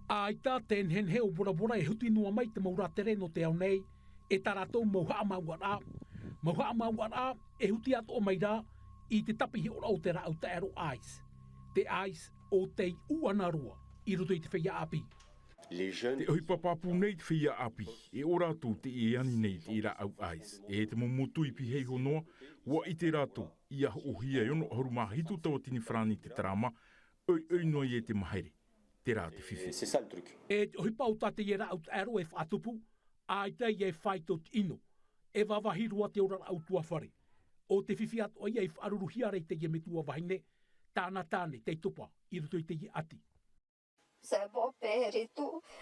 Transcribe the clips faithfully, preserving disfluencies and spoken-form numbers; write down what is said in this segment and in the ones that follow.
ʻAita te nehenehe o Bora Bora e huti noa mai te mau rātere nō te ao nei, e tā rātou mau haʻamāuʻaraʻa, mau haʻamāuʻaraʻa e huti atoʻa mai rā i te tapihoʻoraʻa o te rāʻau taʻero ice. Te ice ʻo tei ʻūʻana roa i roto i te feiā ʻāpī. Te ʻohipa pāpū nei te feiā ʻāpī, e ʻo rātou teie e ani nei i te rāʻau ice. E te mau motu i pīhaʻi iho noa, ʻua ʻite rātou, ʻia hoʻohia e ono ʻahuru mā hitu tauatini farāni te tarama, ʻoiʻoi noa ia te mahere, terā te fifi. E te ʻohipa o tā teie rāʻau taʻero e faʻatupu, ʻaita ia e faito te ʻino, e vāvāhi roa te oraraʻa ʻutuāfare. ʻO te fifi atoʻa ia i faʻaruruhia ra i teie metua vahine, tāna tāne tei topa i roto i teie ʻati.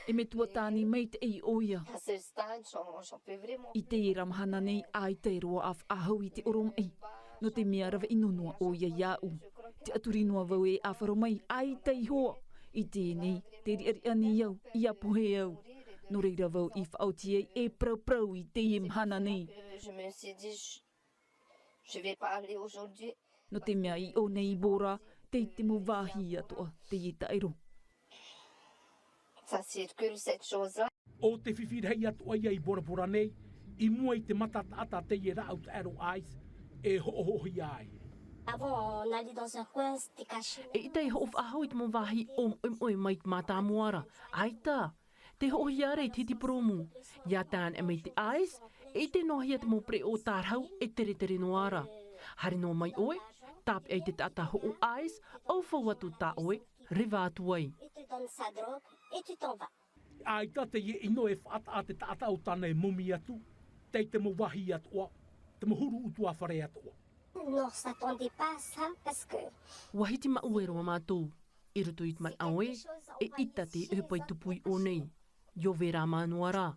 E metua tāne maitaʻi ʻoia. I teie ra mahana nei, ʻaita e roaʻa faʻahou i te ʻoromaʻi, nō te mea rave ʻino noa ʻoia iāʻu. Tiʻaturi noa vau e ʻāfaro mai, ʻaita i hoa. I teie nei, te riʻariʻa nei au, ʻia pohe au. Nō reira vau i faʻaoti ai e parauparau i teie mahana nei. Nō te mea i ʻō nei i Bora, tei te mau vāhi atoʻa teie taʻero. ʻO te fifi rahi atoʻa ia i Bora Bora nei, i mua i te mata taʻata teie rāʻau taʻero ice, e hoʻohoʻohia ai. E ʻita e hoʻo faʻahou i te mau vāhi ʻōmoʻemoʻe mai te mātāmua ra, ʻaita. Te hoʻohia ra i te hiti purōmu. ʻIa tāneʻa mai te ice, e ʻite noa hia te mau pereʻoʻo tārahu e teretere noa ra. Haere noa mai ʻoe, tāpeʻa i te taʻata hoʻo ice, ʻaufau atu tā ʻoe, reva atu ai. ʻAita teie ʻino e faʻataʻa te taʻata o tāna e momi atu, tei te mau vāhi atoʻa, te mau huru ʻutuāfare atoʻa. ʻUa hiti maʻue roa mātou. I roto i te manaʻo ē, e ʻita te ʻohipa i tupu i ʻō nei. ʻIa ove rā māua noa rā.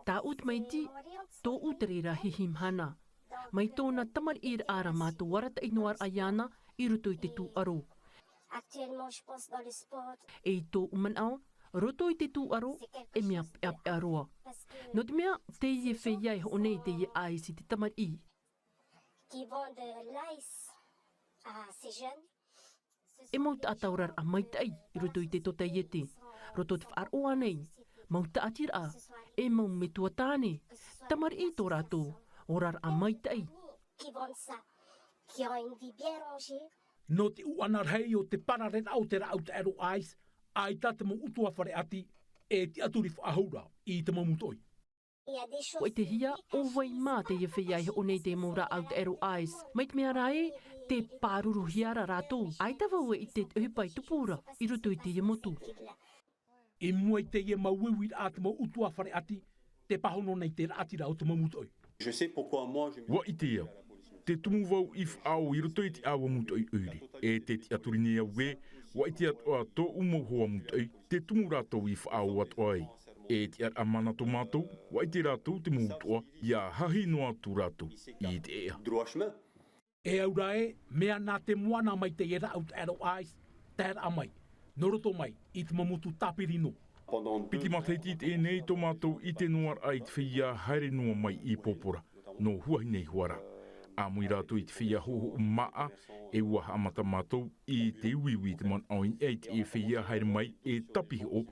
Tāʻu tamaiti, tōʻu te reira hihi mahana. Mai tōna tamariʻiraʻa ra mātou arataʻi noa ra iāna i roto i te tūʻaro. E i tōʻu manaʻo, roto i te tūʻaro, e mea peʻapeʻa roa. Nō te mea, teie feiā e hoʻo nei teie ice i te tamariʻi. E mau taʻata oraraʻa maitaʻi i roto i te totaiete, roto te faʻaroʻo nei, mau tāʻatiraʻa, e mau metua tāne, tamariʻi tō rātou oraraʻa maitaʻi. Nō te ʻūʻana rahi o te parareraʻa o te rāʻau taʻero ice, ʻaita te mau ʻutuāfare ʻati e tiʻaturi faʻahou ra i te mau mūtoʻi. ʻUa ʻitehia, ʻo vai mā teie feiā e hoʻo nei te mau rāʻau taʻero ice. Mai te mea rā ē, tē pāruruhia ra rātou. ʻAita vau e ʻite te ʻohipa e tupu ra i roto i teie motu. I mua i teie mau uiuiraʻa a te mau ʻutuāfare ʻati, tē pāhono nei te raʻatira o te mau mūtoʻi. ʻUa ʻite au. Tē tumu vau i faʻaō i roto i te ʻāua mūtoʻi ʻoire. E tē tiʻaturi nei au ē, ʻua ʻite atoʻa tōʻu mau hoa mūtoʻi, tē tumu rātou i faʻaō atoʻa ai. E tiʻaraʻa mana tō mātou, ʻua ʻite rātou te mau utuʻa, ʻia hahi noa atu rātou i te ʻeʻa. E au rā ē, mea nā te moana mai teie rāʻau taʻero ice, taeraʻa mai, nō roto mai i te mau motu tāpiri noa. Piti matahiti i teie nei tō mātou ʻite noa raʻa i te feiā haere noa mai i Pōpora, nō Huahine i Huara. ʻĀmui rātou i te feiā hōhoʻa māʻa, e ʻua haʻamata mātou i te uiui i te manaʻo i niʻa i teie feiā haere mai e tāpihoʻo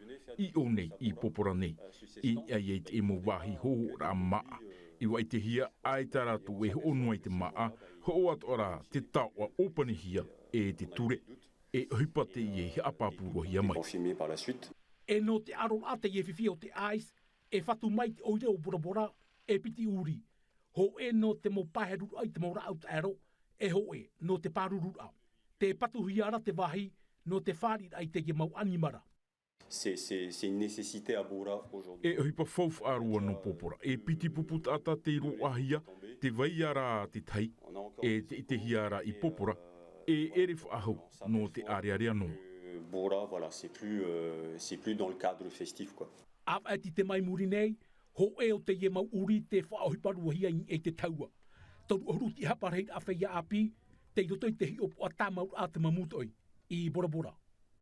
i ʻō nei i Pōpora nei. I niʻa ia i te mau vāhi hōhoʻaraʻa māʻa. I ʻua ʻitehia, ʻaita rātou e hoʻo noa i te māʻa, hoʻo atoʻa rā te taoʻa ʻōpanihia e te ture. E ʻohipa teie i haʻapāpūhia mai. E nō te ʻaroraʻa teie fifi o te ice, e fatu mai te ʻoire o Bora Bora, e piti ʻūrī. Hōʻē nō te mau paeheruraʻa i te mau rāʻau taʻero, e hōʻē nō te pārururaʻa. Tē patuhia ra te vāhi nō te fāriʻiraʻa i teie mau ʻanimara. E ʻohipa faufaʻa roa nō Pōpora, e piti pupu taʻata tei roaʻahia, tē vai ra te tahi, e tē ʻitehia ra i Pōpora, e ʻere faʻahou nō te ʻārearea noa. ʻĀvaʻe tītē mai muri nei, hōʻē o teie mau ʻūrī tē faʻaʻohipa ruahia i niʻa i te tahua. Toru ʻahuru tiʻahapa rahiraʻa feiā ʻāpī, tei roto i te hiʻopoʻa tāmauraʻa a te mau mūtoʻi i Bora Bora.